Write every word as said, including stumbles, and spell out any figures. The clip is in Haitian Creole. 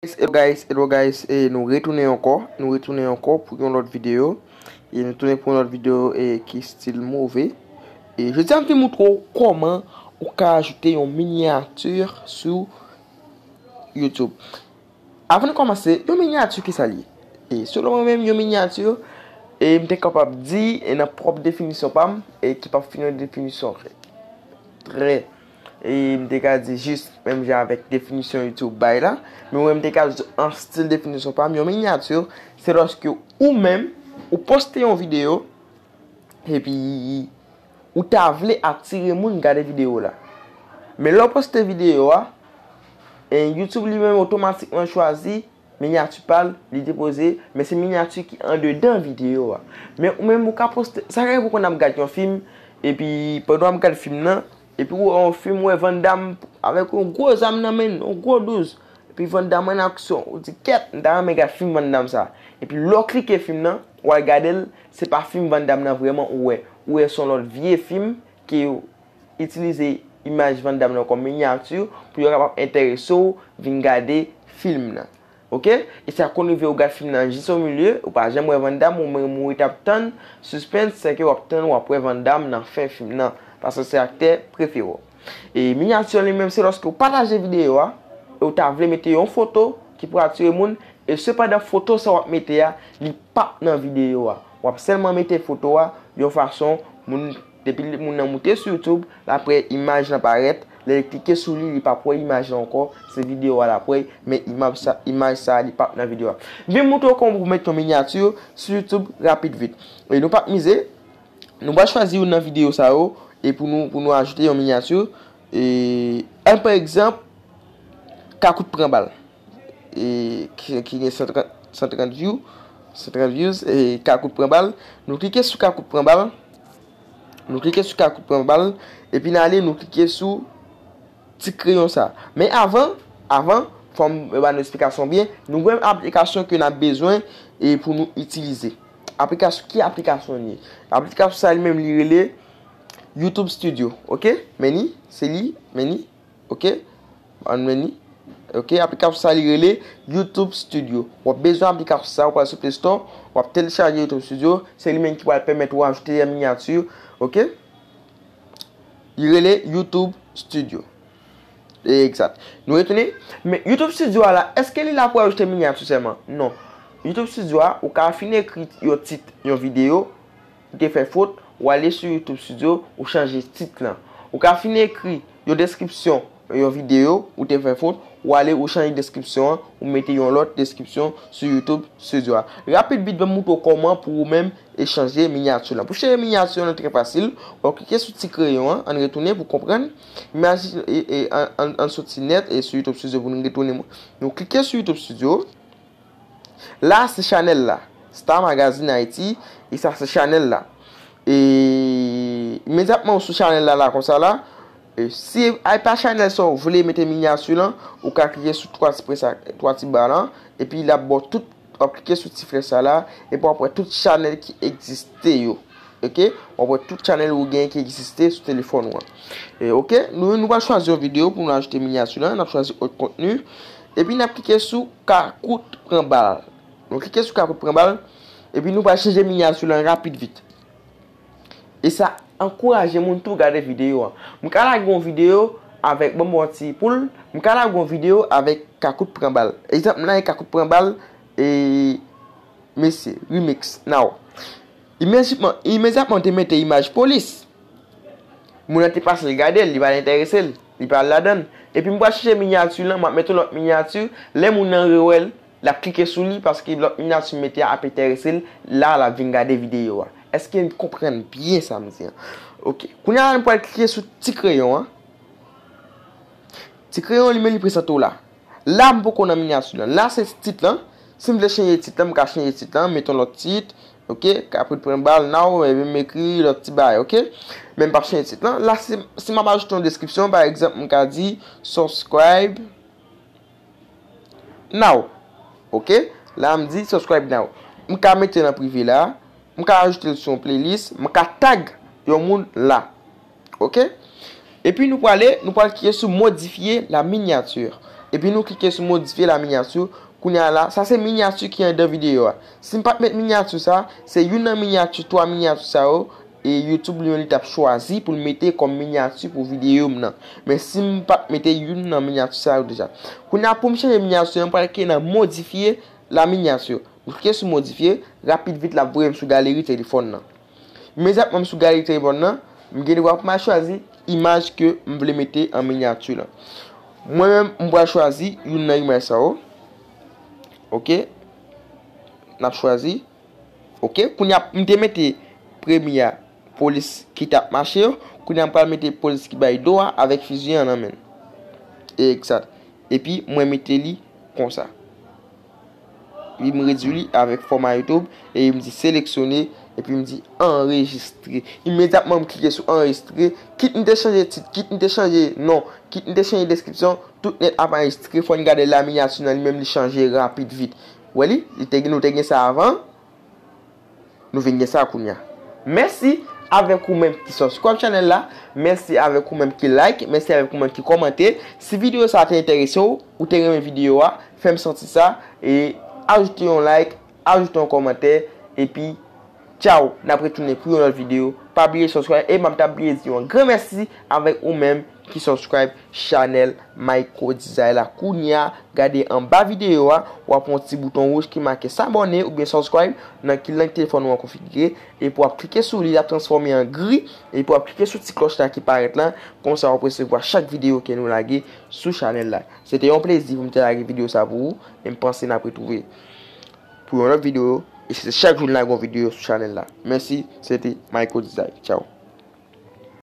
Hello guys, hello guys, e nou retounen ankò, nou retounen ankò pou yon lòt videyo. E nou tounen pou yon lòt videyo e ki stil move. E jodi a m vin montre w kòman ou ka ajoute yon minyati sou YouTube. Avan n kòmanse, yon minyati ki sa l ye? E selon mwen menm, yon minyati, e m te kapab di, e nan pwòp definisyon pa m, e ki p ap fin yon definisyon trè, e m te ka di jis menm jan avèk definisyon YouTube bay la, men mwen m te ka di an stil definisyon pa m, yon minyati, se lòske ou menm, ou poste yon videyo, epi ou ta vle atire moun gade videyo la. Men lè w poste videyo a, e YouTube li menm otomatikman chwazi minyati pa l, li depoze, men se minyati ki andedan videyo a. Men ou menm ou ka poste, sa ka rive w konn ap gad yon fim, epi pandan w ap gad fim nan, epi w wè yon fim, w wè Van Damme avèk yon gwo zam nan men l, yon gwo douz. Epi Van Damme an aksyon, ou di, "Kèt, m ta renmen gad fim Van Damme sa." Epi lè w klike fim nan, w al gade l, se pa fim Van Damme nan vrèman ou wè. Ou wè se yon lòt vye fim ke yo itilize imaj Van Damme nan kòm minyati pou yo kapab enterese w vin gade fim nan. Oke? E sa konn rive ou gad fim nan jis o milye, ou pa janm wè Van Damme, ou menm ou ret ap tann, sispens, se ke w ap tann, w ap wè Van Damme nan fen fim nan, paske se aktè prefere w. E minyati li menm, se lòske ou pataje videyo a, e ou ta vle mete yon foto ki pou atire moun, e sepandan foto sa w ap mete a, li p ap nan videyo a. W ap sèlman mete foto a yon fason, moun, depi moun nan moute sou YouTube, l ap wè imaj lan parèt, lè l klike sou li, li p ap wè imaj lan ankò, se videyo a l ap wè, men imaj sa, imaj sa a, li p ap nan videyo a. M vin montre w kòman pou mete yon minyati sou YouTube rapid vit. E nou p ap mize, nou pral chwazi youn nan videyo sa yo, e pou nou, pou nou ajoute yon minyati. E, an pa egzanp, Kakout pran bal. E, ki, ki gen san trant, san trant view, san trant views, e, Kakout pran bal. Nou klike sou Kakout pran bal. Nou klike sou Kakout pran bal. Epi n ale, nou klike sou ti kreyon sa. Men avan, avan, fò m ba nou esplikasyon byen. Nou gen aplikasyon ke n ap bezwen e pou nou itilize. Aplikasyon, ki aplikasyon li ye? Aplikasyon sa li menm li rele YouTube Studio, oke? Men li, se li, men li, oke? Ann men li. Oke, aplikasyon sa li rele YouTube Studio. W ap bezwen aplikasyon sa, w pral sou Play Store, w ap telechaje YouTube Studio, se li menm ki pral pèmèt ou ajoute yon minyati, oke? Li rele YouTube Studio. Egzat. Nou retounen. Men YouTube Studio a la, èske li la pou ajoute minyati sèlman? Non. YouTube Studio a, ou ka fin ekri yon tit, yon videyo, ou te fè fot, ou ale sou YouTube Studio, ou chanje tit lan. Ou ka fin ekri yon deskripsyon, yon videyo, ou te fè fot, ou ale ou chanje deskripsyon an, ou mete yon lòt deskripsyon sou YouTube Studio a. Rapid vit, ban m montre w kòman pou ou menm e chanje minyati lan. Pou chanje minyati lan, trè fasil, w ap klike sou ti kreyon an, ann retounen pou konprann. Imajine, e, e, ann, ann, ann soti nèt e sou YouTube Studio pou nou retounen. Nou klike sou YouTube Studio. La, se chanèl la. Star Magazine Haïti, e sa se chanèl la. E imedyatman ou sou chanèl la, la konsa la, e si ay pa chanèl sa ou vle mete minyati lan, ou ka klike sou twa ti pwen sa, twa ti ba lan, epi l ap ba w tout, w ap klike sou ti flèch sa la, epi w ap wè tout chanèl ki egziste yo. Oke? W ap wè tout chanèl ou gen ki egziste sou telefòn ou an. E, oke? Nou, nou pral chwazi yon videyo pou nou ajoute minyati lan, n ap chwazi autre contenu, epi n ap klike sou Kakout pran bal. Nou klike sou Kakout pran bal, epi nou pral chanje minyati lan rapid vit. E sa ankouraje moun tou gade videyo an. M ka lage yon videyo avèk, ban m ba w ti poul, m ka lage yon videyo avèk Kakout pran bal. Egzanp, m lage Kakout pran bal, e, mesye, remix, now. Imedyatman, imedyatman, m te mete imaj polis. Moun nan te pase, l gade l, li pa t enterese l, li pa al ladan l. Epi m pral chanje minyati lan, m ap mete yon lòt minyati. Lè moun nan rewè l, l ap klike sou li, paske lòt minyati m mete a ap enterese l. La, l ap vin gade videyo a. Èske n konprann byen sa m di an? Oke. Kounye a la, nou pral klike sou ti kreyon an. Ti kreyon li menm li prezante w la. La, m poko nan minyati lan. La, se tit lan. Si m vle chanje tit lan, m ka chanje tit lan, mete yon lòt tit. Oke, Kakout pran bal, now, epi m ekri lòt ti bagay, oke? Men m p ap chanje tit lan. La, si, si m ap ajoute yon deskripsyon, pa egzanp, m ka di, "Subscribe now." Oke? La, m di, "Subscribe now." M ka mete nan prive la. M ka ajoute l sou yon playlist. M ka tag yon moun la. Oke? Epi nou prale, nou pral klike sou modifye la miniature. Epi nou klike sou modifye la minyati. Kounye a la, sa se minyati ki anndan videyo a. Si m pa t met minyati sa, se youn nan minyati, twa minyati sa yo, e YouTube li menm li t ap chwazi pou l mete kòm minyati pou videyo m nan. Men si m pa t mete youn nan minyati sa yo deja. Kounye a pou m chanje minyati, m pral klike nan modifye la minyati. M klike sou modifye, rapid vit l ap voye m sou galeri telefòn nan. Imedyatman m sou galeri telefòn nan, m gen dwa pou m al chwazi imaj ke m vle mete an minyati lan. Mwen menm, m pral chwazi youn nan imaj sa yo. Ok. N ap chwazi. Ok. Kounye a, m te mete premye a, polis ki t ap mache yo. Kounye a, m pral mete polis ki bay do a avèk fizi an nan men l. Egzat. Epi, mwen mete li konsa. Epi m redui li avèk fòma YouTube, epi m di seleksyone, epi m di anrejistre. Imedyatman m klike sou anrejistre, kit m te chanje tit, kit m te chanje non, kit m te chanje deskripsyon, tout nèt ap anrejistre, fò n gade la minyati nan li menm li chanje rapid vit. Wè li, li te, nou te gen sa avan. Nou vin gen sa kounye a. Mèsi avèk ou menm ki subscribe channel la. Mèsi avèk ou menm ki like. Mèsi avèk ou menm ki kòmante. Si videyo sa a te enterese w, ou te renmen videyo a, fè m santi sa. E ajoute yon like, ajoute yon kòmantè. Epi, tchaw. N ap retounen pou yon lòt videyo. Pa bliye subscribe. E m ap ta bliye di yon gran mèsi avèk ou menm ki subscribe channel Micro Design la. Kounye a, gade anba videyo a, w ap wè yon ti bouton wouj ki make s'abonner oubyen subscribe nan ki lang telefòn ou an konfigire, epi w ap klike sou li, l ap transfòme an gri, epi w ap klike sou ti klòch la ki parèt la, konsa w ap resevwa chak videyo ke nou lage sou chanèl la. Se te yon plezi pou m te lage videyo sa pou ou, e m panse n ap retwouve pou yon lòt videyo, e se chak jou n lage yon videyo sou chanèl la. Mèsi, se te Micro Design. Tchaw.